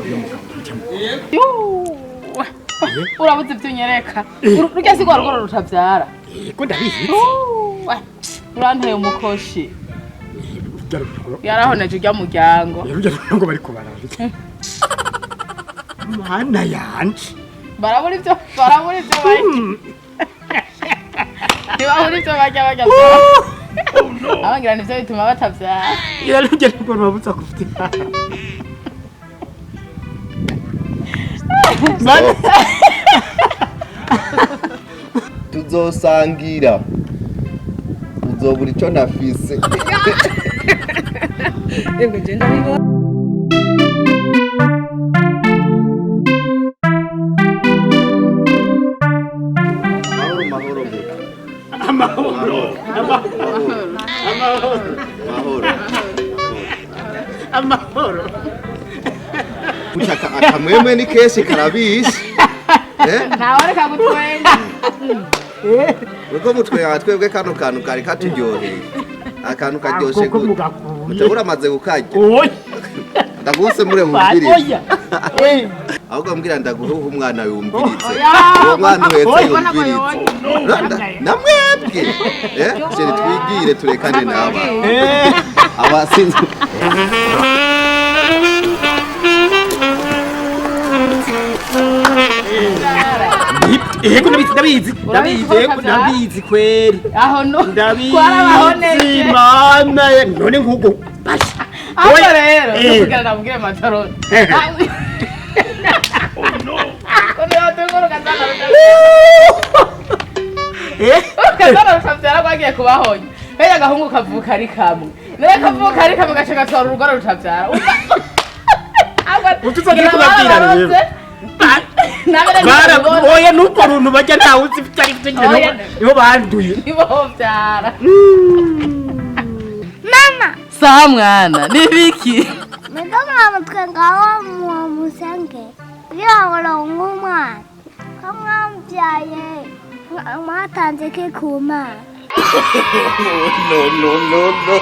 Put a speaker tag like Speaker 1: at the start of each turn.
Speaker 1: Uyo mugabo ntacamo.
Speaker 2: Yuuu. Urabuze ibyo unyereka. Rurya si rwa rugo rutabyara.
Speaker 1: Yego, ndabizi.
Speaker 2: Yuuu. Uranteye umukoshi.
Speaker 1: Urya rugo.
Speaker 2: Yarahoneje urya muryango.
Speaker 1: Urya rugo bariko bararya. Mana yanje.
Speaker 2: Barabura ibyo barya. Ntibabura ibyo barya barya. Abangira nivyo bituma batavyara.
Speaker 1: Urya rugo rurabuza kuvyara. Mana.
Speaker 3: Tuzosangira, uzobura ico nafise.
Speaker 4: Yego, je ndabibona.
Speaker 3: Mahoro, mahoro mu
Speaker 1: Amahoro.
Speaker 3: Mahoro, mahoro.
Speaker 1: Amahoro.
Speaker 3: Kucaka akamwemwe ni kenshi karabishe, eh.
Speaker 2: Ntawe gutwenga.
Speaker 3: Uko mutwenga, twebwe kano kantu kari katuryoheye, akantu karyoshe.
Speaker 1: Ako
Speaker 3: Gute?
Speaker 1: Mugakuye.
Speaker 3: Muca uramaze kukarya.
Speaker 1: Oya.
Speaker 3: Ndaguhuse mure wumvirize.
Speaker 1: Oya. Eh.
Speaker 3: Ahubwo mbwira, ndaguha umwana yumvirize.
Speaker 2: Oya.
Speaker 3: Uwo mwana uhetse
Speaker 1: Oya.
Speaker 3: yumvirize. Namwebwe eh chéri, twigire turekane n'aba.
Speaker 1: Eh.
Speaker 3: Abasinzi.
Speaker 1: Yego, ndabizi, ndabizi.
Speaker 2: Urabizi
Speaker 1: Ndabizi.
Speaker 2: ko
Speaker 1: Yego.
Speaker 2: batavyara?
Speaker 1: Ndabizi kweri.
Speaker 2: Aho no.
Speaker 1: Ndabizi.
Speaker 2: Twarabahoneje.
Speaker 1: Mana ye, none nk'ubwo basha.
Speaker 2: Aho
Speaker 1: Oya.
Speaker 2: rero
Speaker 1: Eh.
Speaker 2: nukugira namubwire matoroni.
Speaker 1: Eh.
Speaker 2: Ko niyo tunguru kazana.
Speaker 1: Eh.
Speaker 2: Kazana rutavyara rwagiye kubahonya. Hera agahungu kavuka ari kamwe. Naye kavuka ari kamwe gaca gatwara urugo rutavyara.
Speaker 1: Utuzongera kubabwira rero. Bara oya, nuko runtu bajya ntawe uzi ibyo ari byo nyine.
Speaker 2: Oya.
Speaker 1: Nibo banduye.
Speaker 2: Nibo vyara.
Speaker 5: Mama,
Speaker 2: Sawa mwana, nibiki?
Speaker 5: mbega mwamutwe ngaho mumusenge kugira ngo ronke umwana ko mwamubyaye mwatanze ke ku Mana.
Speaker 3: No, no, no, no.